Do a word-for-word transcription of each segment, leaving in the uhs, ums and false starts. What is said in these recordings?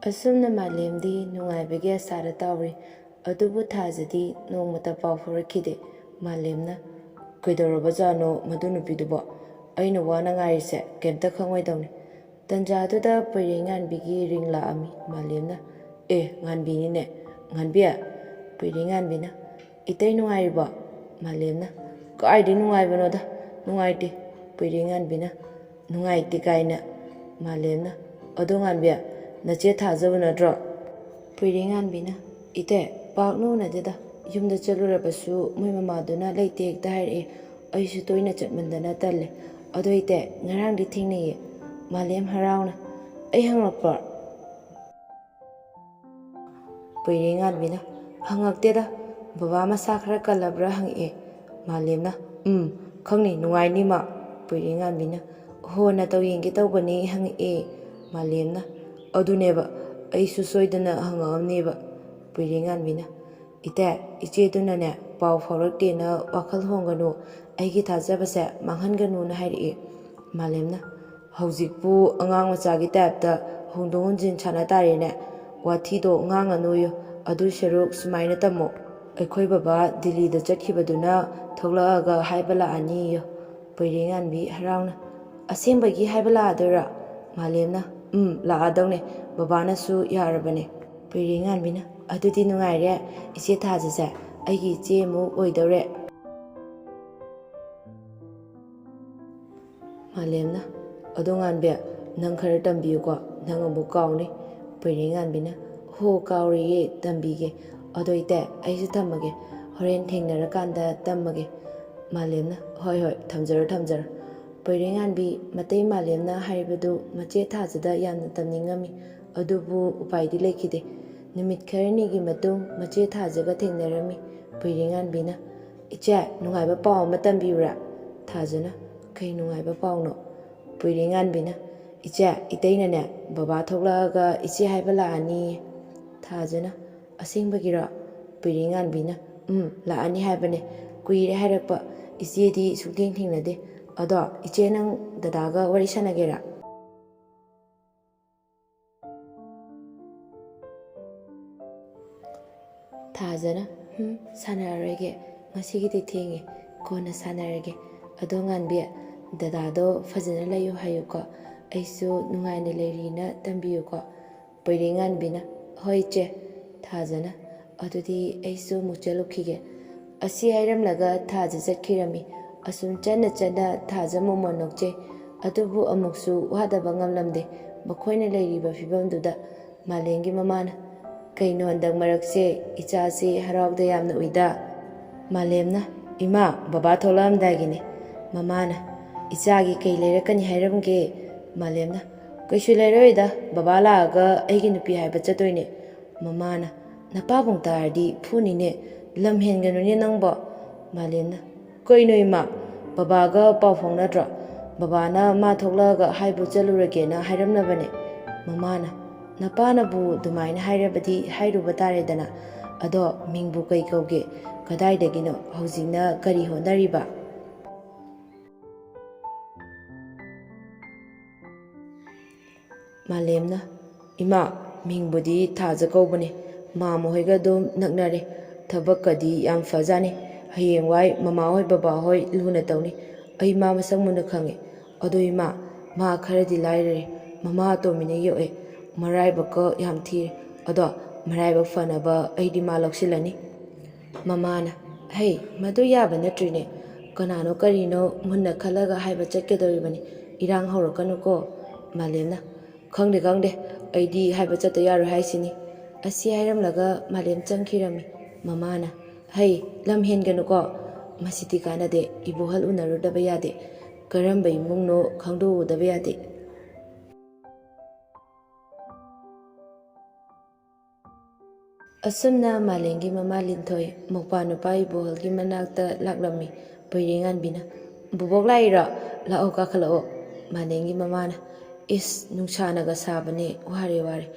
ꯑꯁꯨꯝꯅ ꯃꯥꯂꯦꯝꯗꯤ ꯅꯨꯡꯉꯥꯏꯕꯒꯤ ꯑꯁꯥꯗ ꯇꯥꯎꯔꯤ꯫ ꯑꯗꯨꯕꯨ ꯊꯥꯖꯗꯤ ꯅꯣꯡꯃꯇ ꯄꯥꯎ ꯐꯥꯎꯔꯛꯈꯤꯗꯦ꯫ ꯃꯥꯂꯦꯝꯅ, "ꯀꯩꯗꯧꯔꯕꯖꯥꯠꯅꯣ ꯃꯗꯨ ꯅꯨꯄꯤꯗꯨꯕꯣ? ꯑꯩꯅ ꯋꯥꯅ ꯉꯥꯏꯔꯤꯁꯦ ꯀꯩꯝꯇ ꯈꯪꯉꯣꯏꯗꯧꯅꯤ"꯫ ꯇꯟꯖꯥꯗꯨꯗ ꯄꯣꯏꯔꯩꯉꯥꯟꯕꯤꯒꯤ ꯔꯤꯡ ꯂꯥꯛꯑꯝꯃꯤ꯫ ꯃꯥꯂꯦꯝꯅ, "ꯑꯦ, ꯉꯥꯟꯕꯤꯅꯤꯅꯦ꯫ ꯉꯥꯟꯕꯤ!" ꯄꯣꯏꯔꯩꯉꯥꯟꯕꯤꯅ, "ꯏꯇꯩ, ꯅꯨꯡꯉꯥꯏꯔꯤꯕꯣ?" ꯃꯥꯂꯦꯝꯅ, "ꯀꯥꯏꯗꯩ ꯅꯨꯡꯉꯥꯏꯕꯅꯣꯗ, ꯅꯨꯡꯉꯥꯏꯇꯦ"꯫ ꯄꯣꯏꯔꯩꯉꯥꯟꯕꯤꯅ, "ꯅꯨꯡꯉꯥꯏꯇꯦ ꯀꯥꯏꯅ"꯫ ꯃꯥꯂꯦꯝꯅ, "ꯑꯗꯣ ꯉꯥꯟꯕꯤ, ꯅꯆꯦ ꯊꯥꯖꯕ ꯅꯠꯇ꯭ꯔꯣ?" ꯄꯣꯏꯔꯩꯉꯥꯟꯕꯤꯅ, "ꯏꯇꯩ, ꯄꯥꯛꯅ ꯎꯅꯗꯦꯗ꯫ ꯌꯨꯝꯗ ꯆꯠꯂꯨꯔꯕꯁꯨ ꯃꯣꯏ ꯃꯃꯥꯗꯨꯅ ꯂꯩꯇꯦ ꯍꯦꯛꯇ ꯍꯥꯏꯔꯛꯑꯦ꯫ ꯑꯩꯁꯨ ꯇꯣꯏꯅ ꯆꯠꯃꯟꯗꯅ ꯇꯜꯂꯦ꯫ ꯑꯗꯣ ꯏꯇꯩ, ꯉꯔꯥꯡꯗꯤ ꯊꯦꯡꯅꯩꯌꯦ"꯫ ꯃꯥꯂꯦꯝ ꯍꯔꯥꯎꯅ, "ꯑꯩ ꯍꯪꯂꯛꯄ꯭ꯔꯣ?" ꯄꯣꯏꯔꯩꯉꯥꯟꯕꯤꯅ, "ꯍꯪꯉꯛꯇꯦꯗ, ꯕꯕꯥ ꯃꯁꯥ ꯈꯔ ꯀꯜꯂꯕ꯭ꯔꯥ ꯍꯪꯉꯛꯑꯦ"꯫ ꯃꯥꯂꯦꯝꯅ, "ꯎꯝ, ꯈꯪꯅꯤ, ꯅꯨꯡꯉꯥꯏꯅꯤ ꯃꯥ"꯫ ꯄꯣꯏꯔꯩꯉꯥꯟꯕꯤꯅ, "ꯍꯣ, ꯅꯇꯧ ꯌꯦꯡꯒꯦ ꯇꯧꯕꯅꯤ ꯍꯪꯉꯛꯑꯦ"꯫ ꯃꯥꯂꯦꯝꯅ, "ꯑꯗꯨꯅꯦꯕ, ꯑꯩꯁꯨ ꯁꯣꯏꯗꯅ ꯍꯪꯉꯛꯑꯝꯅꯦꯕ"꯫ ꯄꯣꯏꯔꯩꯉꯥꯟꯕꯤꯅ, "ꯏꯇꯩ, ꯏꯆꯦꯗꯨꯅꯅꯦ ꯄꯥꯎ ꯐꯥꯎꯔꯛꯇꯦꯅ ꯋꯥꯈꯜ ꯍꯣꯡꯒꯅꯨ, ꯑꯩꯒꯤ ꯊꯥꯖꯕꯁꯦ ꯃꯥꯡꯍꯟꯒꯅꯨꯅ ꯍꯥꯏꯔꯛꯑꯦ"꯫ ꯃꯥꯂꯦꯝꯅ, "ꯍꯧꯖꯤꯛꯄꯨ ꯑꯉꯥꯡ ꯃꯆꯥꯒꯤ ꯇꯥꯏꯞꯇ ꯍꯣꯡꯗꯣꯛ ꯍꯣꯡꯖꯤꯟ ꯁꯥꯟꯅ ꯇꯥꯔꯦꯅꯦ꯫ ꯋꯥꯊꯤꯗꯣ ꯉꯥꯡꯉꯅꯨꯌꯨ꯫ ꯑꯗꯨ ꯁꯔꯨꯛ ꯁꯨꯃꯥꯏꯅ ꯇꯝꯃꯣ꯫ ꯑꯩꯈꯣꯏ ꯕꯕꯥ ꯗꯤꯜꯂꯤꯗ ꯆꯠꯈꯤꯕꯗꯨꯅ ꯊꯣꯛꯂꯛꯑꯒ ꯍꯥꯏꯕ ꯂꯥꯛꯑꯅꯤꯌꯨ"꯫ ꯄꯣꯏꯔꯩꯉꯥꯟꯕꯤ ꯍꯔꯥꯎꯅ, "ꯑꯁꯦꯡꯕꯒꯤ ꯍꯥꯏꯕ ꯂꯥꯛꯑꯗꯣꯏꯔꯥ?" ꯃꯥꯂꯦꯝꯅ, "ꯎꯝ, ꯂꯥꯛꯑꯗꯧꯅꯦ꯫ ꯕꯕꯥꯅꯁꯨ ꯌꯥꯔꯕꯅꯦ"꯫ ꯄꯣꯏꯔꯩꯉꯥꯟꯕꯤꯅ, "ꯑꯗꯨꯗꯤ ꯅꯨꯡꯉꯥꯏꯔꯦ꯫ ꯏꯆꯦ ꯊꯥꯖꯁꯦ ꯑꯩꯒꯤ ꯏꯆꯦ ꯑꯃꯨꯛ ꯑꯣꯏꯗꯧꯔꯦ"꯫ ꯃꯥꯂꯦꯝꯅ, "ꯑꯗꯣ ꯉꯥꯟꯕꯤ, ꯅꯪ ꯈꯔ ꯇꯝꯕꯤꯌꯨꯀꯣ, ꯅꯪ ꯑꯃꯨꯛ ꯀꯥꯎꯅꯤ"꯫ ꯄꯣꯏꯔꯩꯉꯥꯟꯕꯤꯅ, "ꯍꯣ, ꯀꯥꯎꯔꯣꯏꯌꯦ, ꯇꯝꯕꯤꯒꯦ꯫ ꯑꯗꯣ ꯏꯇꯩ, ꯑꯩꯁꯨ ꯊꯝꯃꯒꯦ, ꯍꯣꯔꯦꯟ ꯊꯦꯡꯅꯔꯀꯥꯟꯗ ꯇꯝꯃꯒꯦ"꯫ ꯃꯥꯂꯦꯝꯅ, "ꯍꯣꯏ, ꯍꯣꯏ, ꯊꯝꯖꯔꯣ, ꯊꯝꯖꯔꯣ"꯫ ꯄꯣꯏꯔꯩꯉꯥꯟꯕꯤ ꯃꯇꯩ ꯃꯥꯂꯦꯝꯅ ꯍꯥꯏꯔꯤꯕꯗꯨ ꯃꯆꯦ ꯊꯥꯖꯗ ꯌꯥꯝꯅ ꯇꯝꯅꯤꯡꯉꯝꯃꯤ꯫ ꯑꯗꯨꯕꯨ ꯎꯄꯥꯏꯗꯤ ꯂꯩꯈꯤꯗꯦ꯫ ꯅꯨꯃꯤꯠ ꯈꯔꯅꯤꯒꯤ ꯃꯇꯨꯡ ꯃꯆꯦ ꯊꯥꯖꯒ ꯊꯦꯡꯅꯔꯝꯃꯤ꯫ ꯄꯣꯏꯔꯩꯉꯥꯟꯕꯤꯅ, "ꯏꯆꯦ, ꯅꯨꯡꯉꯥꯏꯕ ꯄꯥꯎ ꯑꯃ ꯇꯝꯕꯤꯌꯨꯔꯥ?" ꯊꯥꯖꯅ, "ꯀꯩ ꯅꯨꯡꯉꯥꯏꯕ ꯄꯥꯎꯅꯣ?" ꯄꯣꯏꯔꯩꯉꯥꯟꯕꯤꯅ, "ꯏꯆꯦ, ꯏꯇꯩꯅꯅꯦ ꯕꯕꯥ ꯊꯣꯛꯂꯛꯑꯒ ꯏꯆꯦ ꯍꯥꯏꯕ ꯂꯥꯛꯑꯅꯤꯌꯦ"꯫ ꯊꯥꯖꯅ, "ꯑꯁꯦꯡꯕꯒꯤꯔꯣ?" ꯄꯣꯏꯔꯩꯉꯥꯟꯕꯤꯅ, "ꯎꯝ, ꯂꯥꯛꯑꯅꯤ ꯍꯥꯏꯕꯅꯦ꯫ ꯀꯨꯏꯔꯦ ꯍꯥꯏꯔꯛꯄ꯫ ꯏꯆꯦꯗꯤ ꯁꯨꯛꯊꯦꯡ ꯊꯦꯡꯅꯗꯦ꯫ ꯑꯗꯣ ꯏꯆꯦ, ꯅꯪ ꯗꯗꯥꯒ ꯋꯥꯔꯤ ꯁꯥꯟꯅꯒꯦꯔꯥ?" ꯊꯥꯖꯅ, "ꯍꯨꯝ, ꯁꯥꯟꯅꯔꯔꯣꯏꯒꯦ, ꯉꯁꯤꯒꯤꯗꯤ ꯊꯦꯡꯉꯦ, ꯀꯣꯟꯅ ꯁꯥꯟꯅꯔꯒꯦ꯫ ꯑꯗꯣ ꯉꯥꯟꯕꯤ, ꯗꯗꯥꯗꯣ ꯐꯖꯅ ꯂꯩꯌꯨ ꯍꯥꯏꯌꯨꯀꯣ, ꯑꯩꯁꯨ ꯅꯨꯡꯉꯥꯏꯅ ꯂꯩꯔꯤꯅ ꯇꯝꯕꯤꯌꯨꯀꯣ꯫" ꯄꯣꯏꯔꯦꯡꯉꯥꯟꯕꯤꯅ, "ꯍꯣꯏ ꯏꯆꯦ꯫" ꯊꯥꯖꯅ, "ꯑꯗꯨꯗꯤ ꯑꯩꯁꯨ ꯑꯃꯨꯛ ꯆꯠꯂꯨꯈꯤꯒꯦ꯫" ꯑꯁꯤ ꯍꯥꯏꯔꯝꯂꯒ ꯊꯥꯖ ꯆꯠꯈꯤꯔꯝꯃꯤ꯫ ꯑꯁꯨꯝ ꯆꯠꯅ ꯆꯠꯅ ꯊꯥꯖ ꯃꯣꯃꯣꯟ ꯅꯣꯛꯆꯩ꯫ ꯑꯗꯨꯕꯨ ꯑꯃꯨꯛꯁꯨ ꯋꯥꯗꯕ ꯉꯝꯂꯝꯗꯦ꯫ ꯃꯈꯣꯏꯅ ꯂꯩꯔꯤꯕ ꯐꯤꯕꯝꯗꯨꯗ ꯃꯥꯂꯦꯝꯒꯤ ꯃꯃꯥꯅ, "ꯀꯩꯅꯣ ꯍꯟꯗꯛ ꯃꯔꯛꯁꯦ ꯏꯆꯥꯁꯦ ꯍꯔꯥꯎꯗ ꯌꯥꯝꯅ ꯎꯏꯗ?" ꯃꯥꯂꯦꯝꯅ, "ꯏꯃꯥ, ꯕꯕꯥ ꯊꯣꯛꯂꯛꯑꯝꯗꯥꯏꯒꯤꯅꯦ꯫" ꯃꯃꯥꯅ, "ꯏꯆꯥꯒꯤ ꯀꯩ ꯂꯩꯔꯛꯀꯅꯤ ꯍꯥꯏꯔꯝꯒꯦ?" ꯃꯥꯂꯦꯝꯅ, "ꯀꯩꯁꯨ ꯂꯩꯔꯣꯏꯗ, ꯕꯕꯥ ꯂꯥꯛꯑꯒ ꯑꯩꯒꯤ ꯅꯨꯄꯤ ꯍꯥꯏꯕ ꯆꯠꯇꯣꯏꯅꯦ꯫" ꯃꯃꯥꯅ, "ꯅꯄꯥꯕꯨꯡ ꯇꯥꯔꯗꯤ ꯐꯨꯅꯤꯅꯦ, ꯂꯝ ꯍꯦꯟꯒꯅꯨꯅꯦ ꯅꯪꯕꯣ꯫" ꯃꯥꯂꯦꯝꯅ, "ꯀꯩꯅꯣ ꯏꯃꯥ, ꯕꯕꯥꯒ ꯄꯥꯎ ꯐꯥꯎꯅꯗ꯭ꯔꯣ? ꯕꯕꯥꯅ ꯃꯥ ꯊꯣꯛꯂꯛꯑꯒ ꯍꯥꯏꯕꯨ ꯆꯠꯂꯨꯔꯒꯦꯅ ꯍꯥꯏꯔꯝꯂꯕꯅꯦ꯫" ꯃꯃꯥꯅ, "ꯅꯄꯥꯅꯕꯨ ꯑꯗꯨꯃꯥꯏꯅ ꯍꯥꯏꯔꯕꯗꯤ ꯍꯥꯏꯔꯨꯕ ꯇꯥꯔꯦꯗꯅ꯫ ꯑꯗꯣ ꯃꯤꯡꯕꯨ ꯀꯩ ꯀꯧꯒꯦ? ꯀꯗꯥꯏꯗꯒꯤꯅꯣ? ꯍꯧꯖꯤꯛꯅ ꯀꯔꯤ ꯍꯣꯠꯅꯔꯤꯕ?" ꯃꯥꯂꯦꯝꯅ, "ꯏꯃꯥ, ꯃꯤꯡꯕꯨꯗꯤ ꯊꯥꯖ ꯀꯧꯕꯅꯦ꯫ ꯃꯥꯃ ꯍꯣꯏꯒ ꯑꯗꯨꯝ ꯅꯛꯅꯔꯦ꯫ ꯊꯕꯛꯀꯗꯤ ꯌꯥꯝ ꯐꯖꯥꯅꯤ꯫ ꯍꯌꯦꯡꯋꯥꯏ ꯃꯃꯥ ꯍꯣꯏ ꯕꯕꯥ ꯍꯣꯏ ꯂꯨꯅ ꯇꯧꯅꯤ꯫ ꯑꯩ ꯃꯥ ꯃꯁꯛ ꯃꯨꯟꯅ ꯈꯪꯉꯦ꯫ ꯑꯗꯣ ꯏꯃꯥ, ꯃꯥ ꯈꯔꯗꯤ ꯂꯥꯏꯔꯔꯦ꯫ ꯃꯃꯥ ꯑꯇꯣꯝꯕꯤꯅ ꯌꯣꯛꯑꯦ꯫ ꯃꯔꯥꯏꯕꯛꯀ ꯌꯥꯝ ꯊꯤꯔꯦ꯫ ꯑꯗꯣ ꯃꯔꯥꯏꯕꯛ ꯐꯅꯕ ꯑꯩꯗꯤ ꯃꯥ ꯂꯧꯁꯤꯜꯂꯅꯤ꯫" ꯃꯃꯥꯅ, "ꯍꯩ, ꯃꯗꯨ ꯌꯥꯕ ꯅꯠꯇ꯭ꯔꯤꯅꯦ꯫ ꯀꯅꯥꯅꯣ ꯀꯔꯤꯅꯣ ꯃꯨꯟꯅ ꯈꯜꯂꯒ ꯍꯥꯏꯕ ꯆꯠꯀꯗꯧꯔꯤꯕꯅꯤ꯫ ꯏꯔꯥꯡ ꯍꯧꯔꯛꯀꯅꯨꯀꯣ꯫" ꯃꯥꯂꯦꯝꯅ, "ꯈꯪꯗꯦ, ꯈꯪꯗꯦ, ꯑꯩꯗꯤ ꯍꯥꯏꯕ ꯆꯠꯇ ꯌꯥꯔꯣꯏ ꯍꯥꯏꯁꯤꯅꯤ꯫" ꯑꯁꯤ ꯍꯥꯏꯔꯝꯂꯒ ꯃꯥꯂꯦꯝ ꯆꯪꯈꯤꯔꯝꯃꯤ꯫ ꯃꯃꯥꯅ, "ꯍꯩ, ꯂꯝ ꯍꯦꯟꯒꯅꯨꯀꯣ꯫ ꯃꯁꯤꯗꯤ ꯀꯥꯟꯅꯗꯦ, ꯏꯕꯣꯍꯜ ꯎꯅꯔꯨꯗꯕ ꯌꯥꯗꯦ꯫ ꯀꯔꯝꯕ ꯏꯃꯨꯡꯅꯣ ꯈꯪꯗꯣꯛꯎꯗꯕ ꯌꯥꯗꯦ꯫" ꯑꯁꯨꯝꯅ ꯃꯥꯂꯦꯝꯒꯤ ꯃꯃꯥ ꯂꯤꯟꯊꯣꯏ ꯃꯧꯄ꯭ꯋꯥ ꯅꯨꯄꯥ ꯏꯕꯣꯍꯜꯒꯤ ꯃꯅꯥꯛꯇ ꯂꯥꯛꯂꯝꯃꯤ꯫ ꯄꯣꯏꯔꯦꯡꯉꯥꯟꯕꯤꯅ, "ꯕꯣꯕꯣꯛ ꯂꯥꯛꯏꯔꯣ? ꯂꯥꯛꯑꯣ, ꯀꯥꯈꯠꯂꯛꯑꯣ꯫" ꯃꯥꯂꯦꯝꯒꯤ ꯃꯃꯥꯅ, "ꯏꯁ, ꯅꯨꯡꯁꯥꯅꯒ ꯁꯥꯕꯅꯦ, ꯋꯥꯔꯦ, ꯋꯥꯔꯦ꯫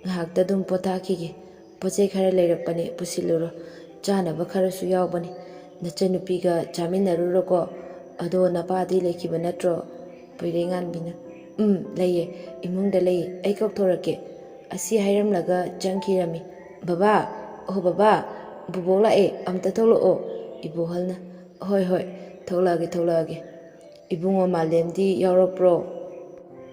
ꯉꯥꯏꯍꯥꯛꯇ ꯑꯗꯨꯝ ꯄꯣꯊꯥꯈꯤꯒꯦ꯫ ꯄꯣꯠ ꯆꯩ ꯈꯔ ꯂꯩꯔꯛꯄꯅꯦ, ꯄꯨꯁꯤꯜꯂꯨꯔꯣ꯫ ꯆꯥꯅꯕ ꯈꯔꯁꯨ ꯌꯥꯎꯕꯅꯦ꯫ ꯅꯆꯟꯅꯨꯄꯤꯒ ꯆꯥꯃꯤꯟꯅꯔꯨꯔꯣꯀꯣ꯫ ꯑꯗꯣ ꯅꯄꯥꯗꯤ ꯂꯩꯈꯤꯕ ꯅꯠꯇ꯭ꯔꯣ?" ꯄꯣꯏꯔꯦꯡꯉꯥꯟꯕꯤꯅ, "ꯎꯝ, ꯂꯩꯌꯦ꯫ ꯏꯃꯨꯡꯗ ꯂꯩꯌꯦ꯫ ꯑꯩ ꯀꯧꯊꯣꯔꯛꯀꯦ꯫" ꯑꯁꯤ ꯍꯥꯏꯔꯝꯂꯒ ꯆꯪꯈꯤꯔꯝꯃꯤ꯫ "ꯕꯕꯥ, "ꯑꯣ ꯕꯕꯥ, ꯕꯨꯕꯣꯛ ꯂꯥꯛꯑꯦ, ꯑꯝꯇ ꯊꯣꯛꯂꯛꯑꯣ꯫" ꯏꯕꯣꯍꯜꯅ, "ꯍꯣꯏ ꯍꯣꯏ, ꯊꯣꯛꯂꯛꯑꯒꯦ ꯊꯣꯛꯂꯛꯑꯒꯦ꯫ ꯏꯕꯨꯡꯉꯣ ꯃꯥꯂꯦꯝꯗꯤ ꯌꯥꯎꯔꯛꯄ꯭ꯔꯣ?"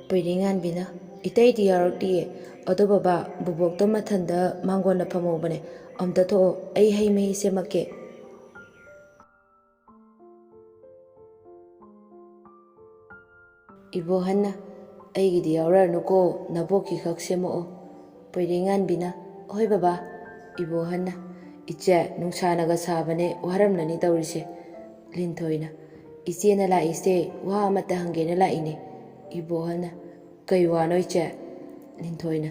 ꯄꯣꯏꯔꯩꯉꯥꯟꯕꯤꯅ, "ꯏꯇꯩꯗꯤ ꯌꯥꯎꯔꯛꯇꯤꯌꯦ꯫ ꯑꯗꯣ ꯕꯕꯥ, ꯕꯨꯕꯣꯛꯇꯣ ꯃꯊꯟꯗ ꯃꯥꯡꯒꯣꯟꯗ ꯐꯝꯍꯧꯕꯅꯦ꯫ ꯑꯝꯇ ꯊꯣꯛꯑꯣ, ꯑꯩ ꯍꯩ ꯃꯍꯤ ꯁꯦꯝꯃꯛꯀꯦ꯫" ꯏꯕꯣꯍꯟꯅ, "ꯑꯩꯒꯤꯗꯤ ꯌꯥꯎꯔꯛꯑꯅꯨꯀꯣ, ꯅꯕꯣꯛꯀꯤ ꯈꯛ ꯁꯦꯝꯃꯛꯑꯣ꯫" ꯄꯣꯏꯔꯩꯉꯥꯟꯕꯤꯅ, "ꯍꯣꯏ ꯕꯕꯥ꯫" ꯏꯕꯣꯍꯟꯅ, "ꯏꯆꯦ, ꯅꯨꯡꯁꯥꯅꯒ ꯁꯥꯕꯅꯦ, ꯋꯥꯔꯝꯂꯅꯤ ꯇꯧꯔꯤꯁꯦ꯫" ꯂꯤꯟꯊꯣꯏꯅ, "ꯏꯆꯦꯅ ꯂꯥꯛꯏꯁꯦ ꯋꯥ ꯑꯃꯇ ꯍꯪꯒꯦꯅ ꯂꯥꯛꯏꯅꯦ꯫" ꯏꯕꯣꯍꯟꯅ, "ꯀꯩ ꯋꯥꯅꯣ ꯏꯆꯦ?" ꯂꯤꯟꯊꯣꯏꯅ,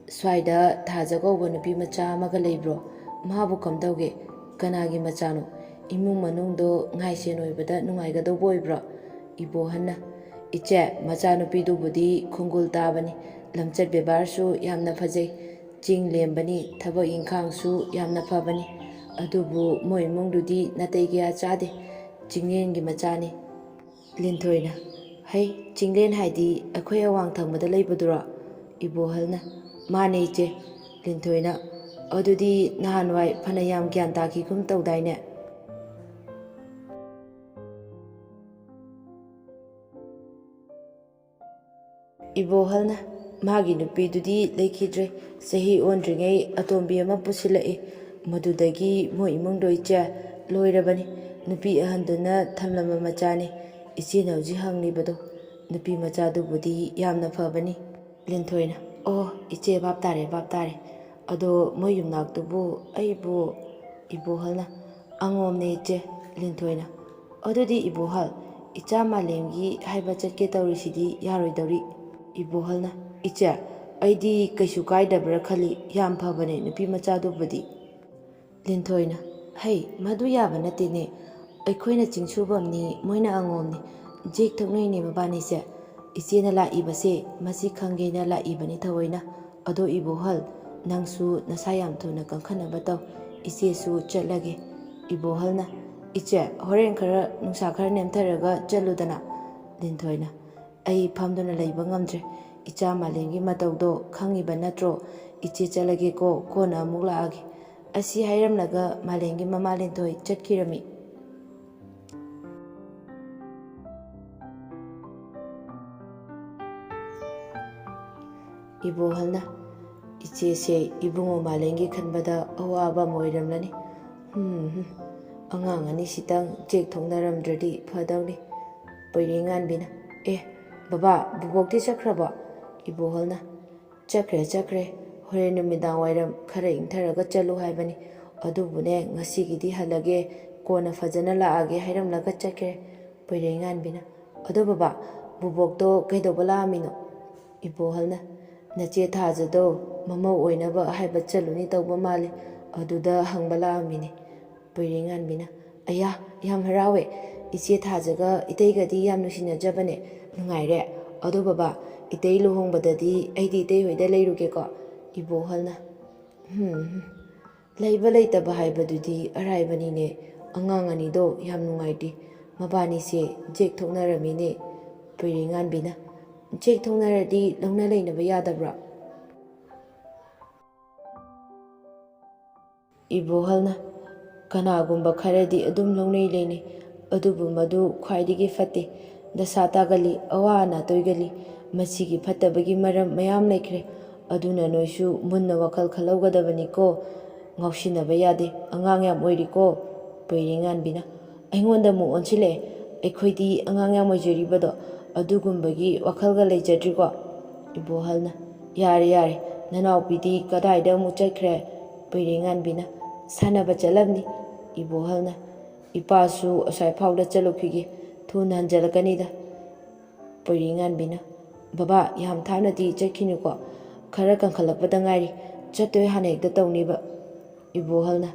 "ꯁ꯭ꯋꯥꯏꯗ ꯊꯥꯖ ꯀꯧꯕ ꯅꯨꯄꯤ ꯃꯆꯥ ꯑꯃꯒ ꯂꯩꯕ꯭ꯔꯣ? ꯃꯥꯕꯨ ꯀꯝꯗꯧꯒꯦ? ꯀꯅꯥꯒꯤ ꯃꯆꯥꯅꯣ? ꯏꯃꯨꯡ ꯃꯅꯨꯡꯗꯣ ꯉꯥꯏꯁꯦꯟ ꯑꯣꯏꯕꯗ ꯅꯨꯡꯉꯥꯏꯒꯗꯧꯕ ꯑꯣꯏꯕ꯭ꯔꯣ?" ꯏꯕꯣꯍꯟꯅ, "ꯏꯆꯦ, ꯃꯆꯥꯅꯨꯄꯤꯗꯨꯕꯨꯗꯤ ꯈꯣꯡꯒꯨꯜ ꯇꯥꯕꯅꯤ, ꯂꯝꯆꯠ ꯕꯦꯕꯥꯔꯁꯨ ꯌꯥꯝꯅ ꯐꯖꯩ, ꯆꯤꯡ ꯂꯦꯝꯕꯅꯤ, ꯊꯕꯛ ꯏꯪꯈꯥꯡꯁꯨ ꯌꯥꯝꯅ ꯐꯕꯅꯤ꯫ ꯑꯗꯨꯕꯨ ꯃꯣꯏ ꯏꯃꯨꯡꯗꯨꯗꯤ ꯅꯥꯇꯩ ꯀꯌꯥ ꯆꯥꯗꯦ, ꯆꯤꯡꯂꯦꯟꯒꯤ ꯃꯆꯥꯅꯤ꯫" ꯂꯤꯟꯊꯣꯏꯅ, "ꯍꯩ, ꯆꯤꯡꯂꯦꯟ ꯍꯥꯏꯗꯤ ꯑꯩꯈꯣꯏ ꯑꯋꯥꯡ ꯊꯪꯕꯗ ꯂꯩꯕꯗꯨꯔꯣ?" ꯏꯕꯣꯍꯜꯅ, "ꯃꯥꯅꯦ ꯏꯆꯦ꯫" ꯂꯤꯟꯊꯣꯏꯅ, "ꯑꯗꯨꯗꯤ ꯅꯍꯥꯟꯋꯥꯏ ꯐꯅ ꯌꯥꯝ ꯒ꯭ꯌꯥꯟ ꯇꯥꯈꯤꯒꯨꯝ ꯇꯧꯗꯥꯏꯅꯦ?" ꯏꯕꯣꯍꯜꯅ, "ꯃꯥꯒꯤ ꯅꯨꯄꯤꯗꯨꯗꯤ ꯂꯩꯈꯤꯗ꯭ꯔꯦ꯫ ꯆꯍꯤ ꯑꯣꯟꯗ꯭ꯔꯤꯉꯩ ꯑꯇꯣꯝꯕꯤ ꯑꯃ ꯄꯨꯁꯤꯜꯂꯛꯏ꯫ ꯃꯗꯨꯗꯒꯤ ꯃꯣꯏ ꯏꯃꯨꯡꯗꯣ ꯏꯆꯦ ꯂꯣꯏꯔꯕꯅꯤ꯫ ꯅꯨꯄꯤ ꯑꯍꯟꯗꯨꯅ ꯊꯝꯂꯝꯕ ꯃꯆꯥꯅꯤ꯫ ꯏꯆꯦꯅ ꯍꯧꯖꯤꯛ ꯍꯪꯂꯤꯕꯗꯣ, ꯅꯨꯄꯤ ꯃꯆꯥꯗꯨꯕꯨꯗꯤ ꯌꯥꯝꯅ ꯐꯕꯅꯤ꯫" ꯂꯤꯟꯊꯣꯏꯅ, "ꯑꯣ, ꯏꯆꯦ, ꯚꯥꯞ ꯇꯥꯔꯦ, ꯚꯥꯞ ꯇꯥꯔꯦ꯫ ꯑꯗꯣ ꯃꯣꯏ ꯌꯨꯝꯅꯥꯛꯇꯨꯕꯨ ꯑꯩꯕꯨ?" ꯏꯕꯣꯍꯜꯅ, "ꯑꯉꯣꯝꯅꯦ ꯏꯆꯦ꯫" ꯂꯤꯟꯊꯣꯏꯅ, "ꯑꯗꯨꯗꯤ ꯏꯕꯣꯍꯜ, ꯏꯆꯥ ꯃꯥꯂꯦꯝꯒꯤ ꯍꯥꯏꯕ ꯆꯠꯀꯦ ꯇꯧꯔꯤꯁꯤꯗꯤ ꯌꯥꯔꯣꯏꯗꯧꯔꯤ꯫" ꯏꯕꯣꯍꯜꯅ, "ꯏꯆꯦ, ꯑꯩꯗꯤ ꯀꯩꯁꯨ ꯀꯥꯏꯗꯕ꯭ꯔꯥ ꯈꯜꯂꯤ, ꯌꯥꯝ ꯐꯕꯅꯦ ꯅꯨꯄꯤ ꯃꯆꯥꯗꯨꯕꯨꯗꯤ꯫" ꯂꯤꯟꯊꯣꯏꯅ, "ꯍꯩ, ꯃꯗꯨ ꯌꯥꯕ ꯅꯠꯇꯦꯅꯦ꯫ ꯑꯩꯈꯣꯏꯅ ꯆꯤꯡꯁꯨꯕꯝꯅꯤ, ꯃꯣꯏꯅ ꯑꯉꯣꯝꯅꯤ꯫ ꯖꯦꯛ ꯊꯣꯛꯅꯩꯅꯦ ꯃꯕꯥꯅꯤꯁꯦ꯫ ꯏꯆꯦꯅ ꯂꯥꯛꯏꯕꯁꯦ ꯃꯁꯤ ꯈꯪꯒꯦꯅ ꯂꯥꯛꯏꯕꯅꯤ ꯊꯑꯣꯏꯅ꯫ ꯑꯗꯣ ꯏꯕꯣꯍꯜ, ꯅꯪꯁꯨ ꯅꯁꯥ ꯌꯥꯝ ꯊꯨꯅ ꯀꯟꯈꯠꯅꯕ ꯇꯧ꯫ ꯏꯆꯦꯁꯨ ꯆꯠꯂꯒꯦ꯫" ꯏꯕꯣꯍꯜꯅ, "ꯏꯆꯦ, ꯍꯣꯔꯦꯟ ꯈꯔ ꯅꯨꯡꯁꯥ ꯈꯔ ꯅꯦꯝꯊꯔꯒ ꯆꯠꯂꯨꯗꯅ꯫" ꯂꯤꯟꯊꯣꯏꯅ, "ꯑꯩ ꯐꯝꯗꯨꯅ ꯂꯩꯕ ꯉꯝꯗ꯭ꯔꯦ꯫ ꯏꯆꯥ ꯃꯥꯂꯦꯝꯒꯤ ꯃꯇꯧꯗꯣ ꯈꯪꯉꯤꯕ ꯅꯠꯇ꯭ꯔꯣ? ꯏꯆꯦ ꯆꯠꯂꯒꯦꯀꯣ, ꯀꯣꯟꯅ ꯑꯃꯨꯛ ꯂꯥꯛꯑꯒꯦ꯫" ꯑꯁꯤ ꯍꯥꯏꯔꯝꯂꯒ ꯃꯥꯂꯦꯝꯒꯤ ꯃꯃꯥ ꯂꯦꯟꯊꯣꯏ ꯆꯠꯈꯤꯔꯝꯃꯤ꯫ ꯏꯕꯣꯍꯜꯅ, "ꯏꯆꯦꯁꯦ ꯏꯕꯨꯡꯉꯣ ꯃꯥꯂꯦꯝꯒꯤ ꯈꯟꯕꯗ ꯑꯋꯥꯕ ꯑꯃ ꯑꯣꯏꯔꯝꯂꯅꯤ꯫ ꯍꯨꯝ, ꯍꯨꯝ, ꯑꯉꯥꯡ ꯑꯅꯤꯁꯤꯇꯪ ꯆꯦꯛ ꯊꯣꯛꯅꯔꯝꯗ꯭ꯔꯗꯤ ꯐꯗꯧꯅꯤ꯫" ꯄꯣꯏꯔꯦꯡꯉꯥꯟꯕꯤꯅ, "ꯑꯦ, ꯕꯕꯥ, ꯕꯨꯕꯣꯛꯇꯤ ꯆꯠꯈ꯭ꯔꯕꯣ?" ꯏꯕꯣꯍꯜꯅ, "ꯆꯠꯈ꯭ꯔꯦ, ꯆꯠꯈ꯭ꯔꯦ꯫ ꯍꯣꯔꯦꯟ ꯅꯨꯃꯤꯗꯥꯡ ꯋꯥꯏꯔꯝ ꯈꯔ ꯏꯪꯊꯔꯒ ꯆꯠꯂꯨ ꯍꯥꯏꯕꯅꯤ꯫ ꯑꯗꯨꯕꯨꯅꯦ, ꯉꯁꯤꯒꯤꯗꯤ ꯍꯜꯂꯒꯦ, ꯀꯣꯟꯅ ꯐꯖꯅ ꯂꯥꯛꯑꯒꯦ ꯍꯥꯏꯔꯝꯂꯒ ꯆꯠꯈ꯭ꯔꯦ꯫" ꯄꯣꯏꯔꯦꯡꯉꯥꯟꯕꯤꯅ, "ꯑꯗꯣ ꯕꯕꯥ, ꯕꯨꯕꯣꯛꯇꯣ ꯀꯩꯗꯧꯕ ꯂꯥꯛꯑꯝꯃꯤꯅꯣ?" ꯏꯕꯣꯍꯜꯅ, "ꯅꯆꯦ ꯊꯥꯖꯗꯣ ꯃꯃꯧ ꯑꯣꯏꯅꯕ ꯍꯥꯏꯕ ꯆꯠꯂꯨꯅꯤ ꯇꯧꯕ ꯃꯥꯜꯂꯤ꯫ ꯑꯗꯨꯗ ꯍꯪꯕ ꯂꯥꯛꯑꯝꯃꯤꯅꯤ꯫" ꯄꯣꯏꯔꯦꯡꯉꯥꯟꯕꯤꯅ, "ꯑꯌꯥ, ꯌꯥꯝ ꯍꯔꯥꯎꯋꯦ꯫ ꯏꯆꯦ ꯊꯥꯖꯒ ꯏꯇꯩꯒꯗꯤ ꯌꯥꯝ ꯅꯨꯡꯁꯤꯅꯖꯕꯅꯦ꯫ ꯅꯨꯡꯉꯥꯏꯔꯦ꯫ ꯑꯗꯣ ꯕꯕꯥ, ꯏꯇꯩ ꯂꯨꯍꯣꯡꯕꯗꯗꯤ ꯑꯩꯗꯤ ꯏꯇꯩ ꯍꯣꯏꯗ ꯂꯩꯔꯨꯒꯦꯀꯣ꯫" ꯏꯕꯣꯍꯜꯅ, "ꯍꯨꯝ, ꯍꯨꯝ, ꯂꯩꯕ ꯂꯩꯇꯕ ꯍꯥꯏꯕꯗꯨꯗꯤ ꯑꯔꯥꯏꯕꯅꯤꯅꯦ꯫ ꯑꯉꯥꯡ ꯑꯅꯤꯗꯣ ꯌꯥꯝ ꯅꯨꯡꯉꯥꯏꯇꯦ꯫ ꯃꯕꯥꯅꯤꯁꯦ ꯆꯦꯛ ꯊꯣꯛꯅꯔꯝꯃꯤꯅꯦ꯫" ꯄꯣꯏꯔꯦꯡꯉꯥꯟꯕꯤꯅ, "ꯆꯦꯛ ꯊꯣꯛꯅꯔꯗꯤ ꯂꯧꯅ ꯂꯩꯅꯕ ꯌꯥꯗꯕ꯭ꯔꯣ?" ꯏꯕꯣꯍꯜꯅ, "ꯀꯅꯥꯒꯨꯝꯕ ꯈꯔꯗꯤ ꯑꯗꯨꯝ ꯂꯧꯅꯩ ꯂꯩꯅꯩ, ꯑꯗꯨꯕꯨ ꯃꯗꯨ ꯈ꯭ꯋꯥꯏꯗꯒꯤ ꯐꯠꯇꯦ꯫ ꯗꯁꯥ ꯇꯥꯒꯜꯂꯤ, ꯑꯋꯥ ꯑꯅꯥ ꯇꯣꯏꯒꯜꯂꯤ꯫ ꯃꯁꯤꯒꯤ ꯐꯠꯇꯕꯒꯤ ꯃꯔꯝ ꯃꯌꯥꯝ ꯂꯩꯈ꯭ꯔꯦ꯫ ꯑꯗꯨꯅ ꯅꯣꯏꯁꯨ ꯃꯨꯟꯅ ꯋꯥꯈꯜ ꯈꯜꯍꯧꯒꯗꯕꯅꯤꯀꯣ꯫ ꯉꯥꯎꯁꯤꯟꯅꯕ ꯌꯥꯗꯦ, ꯑꯉꯥꯡ ꯌꯥꯝ ꯑꯣꯏꯔꯤꯀꯣ꯫" ꯄꯣꯏꯔꯦꯡꯉꯥꯟꯕꯤꯅ, "ꯑꯩꯉꯣꯟꯗ ꯑꯃꯨꯛ ꯑꯣꯟꯁꯤꯜꯂꯛꯑꯦ꯫ ꯑꯩꯈꯣꯏꯗꯤ ꯑꯉꯥꯡ ꯌꯥꯝ ꯑꯣꯏꯖꯔꯤꯕꯗꯣ, ꯑꯗꯨꯒꯨꯝꯕꯒꯤ ꯋꯥꯈꯜꯒ ꯂꯩꯖꯗ꯭ꯔꯤꯀꯣ꯫" ꯏꯕꯣꯍꯜꯅ, "ꯌꯥꯔꯦ, ꯌꯥꯔꯦ, ꯅꯅꯥꯎꯄꯤꯗꯤ ꯀꯗꯥꯏꯗ ꯑꯃꯨꯛ ꯆꯠꯈ꯭ꯔꯦ?" ꯄꯣꯏꯔꯦꯡꯉꯥꯟꯕꯤꯅ, "ꯁꯥꯟꯅꯕ ꯆꯠꯂꯝꯅꯤ꯫" ꯏꯕꯣꯍꯜꯅ, "ꯏꯄꯥꯁꯨ ꯑꯁ꯭ꯋꯥꯏ ꯐꯥꯎꯗ ꯆꯠꯂꯨꯈꯤꯒꯦ, ꯊꯨꯅ ꯍꯟꯖꯜꯂꯛꯀꯅꯤꯗ꯫" ꯄꯣꯏꯔꯦꯡꯉꯥꯟꯕꯤꯅ, "ꯕꯕꯥ, ꯌꯥꯝ ꯊꯥꯞꯅꯗꯤ ꯆꯠꯈꯤꯅꯨꯀꯣ, ꯈꯔ ꯀꯟꯈꯠꯂꯛꯄꯗ ꯉꯥꯏꯔꯤ, ꯆꯠꯇꯣꯏ ꯍꯥꯟꯅ ꯍꯦꯛꯇ ꯇꯧꯅꯤꯕ꯫" ꯏꯕꯣꯍꯜꯅ,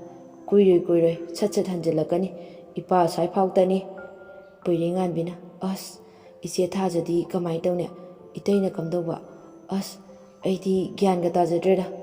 "ꯀꯨꯏꯔꯣꯏ, ꯀꯨꯏꯔꯣꯏ, ꯁꯠ ꯁꯠ ꯍꯟꯖꯜꯂꯛꯀꯅꯤ, ꯏꯄꯥ ꯑꯁ꯭ꯋꯥꯏ ꯐꯥꯎꯇꯅꯤ꯫" ꯄꯣꯏꯔꯦꯡꯉꯥꯟꯕꯤꯅ, "ꯑꯁ, ꯏꯆꯦ ꯊꯥꯖꯗꯤ ꯀꯃꯥꯏ ꯇꯧꯅꯤ? ꯏꯇꯩꯅ ꯀꯝꯗꯧꯕ? ꯑꯁ, ꯑꯩꯗꯤ ꯒ꯭ꯌꯥꯟꯒ ꯇꯥꯖꯗ꯭ꯔꯦꯗ꯫"